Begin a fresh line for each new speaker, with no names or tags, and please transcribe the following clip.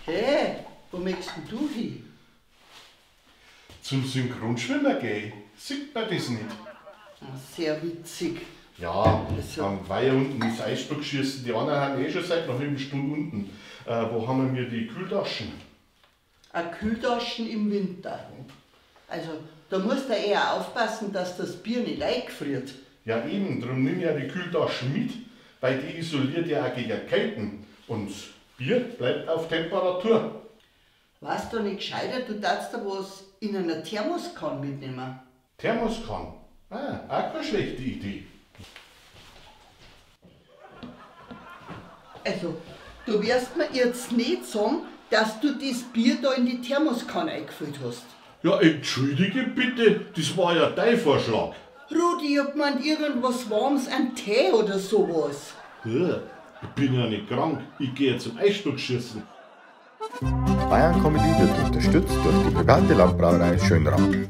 Hey, wo möchtest denn du hin?
Zum Synchronschwimmer geh ich. Sieht man das nicht?
Sehr witzig.
Ja,
Also-
am Weiher unten ist Eisstockschießen. Die anderen haben eh schon seit einer halben Stunde unten. Wo haben wir die Kühltaschen?
Eine Kühltaschen im Winter. Also, da musst du eher aufpassen, dass das Bier nicht eingefriert.
Ja eben, darum nimm ich ja die Kühltaschen mit, weil die isoliert ja auch gegen Kälten. Und das Bier bleibt auf Temperatur.
Weißt du nicht gescheiter, du darfst da was in einer Thermoskanne mitnehmen.
Thermoskanne? Ah, auch keine schlechte Idee.
Also, du wirst mir jetzt nicht sagen, dass du das Bier da in die Thermoskanne eingefüllt hast.
Ja, entschuldige bitte, das war ja dein Vorschlag.
Rudi, ich hab gemeint, irgendwas Warmes, ein Tee oder sowas.
Ja, ich bin ja nicht krank, ich gehe zum Eisstockschießen.
Bayern Comedy wird unterstützt durch die private Landbrauerei Schönram.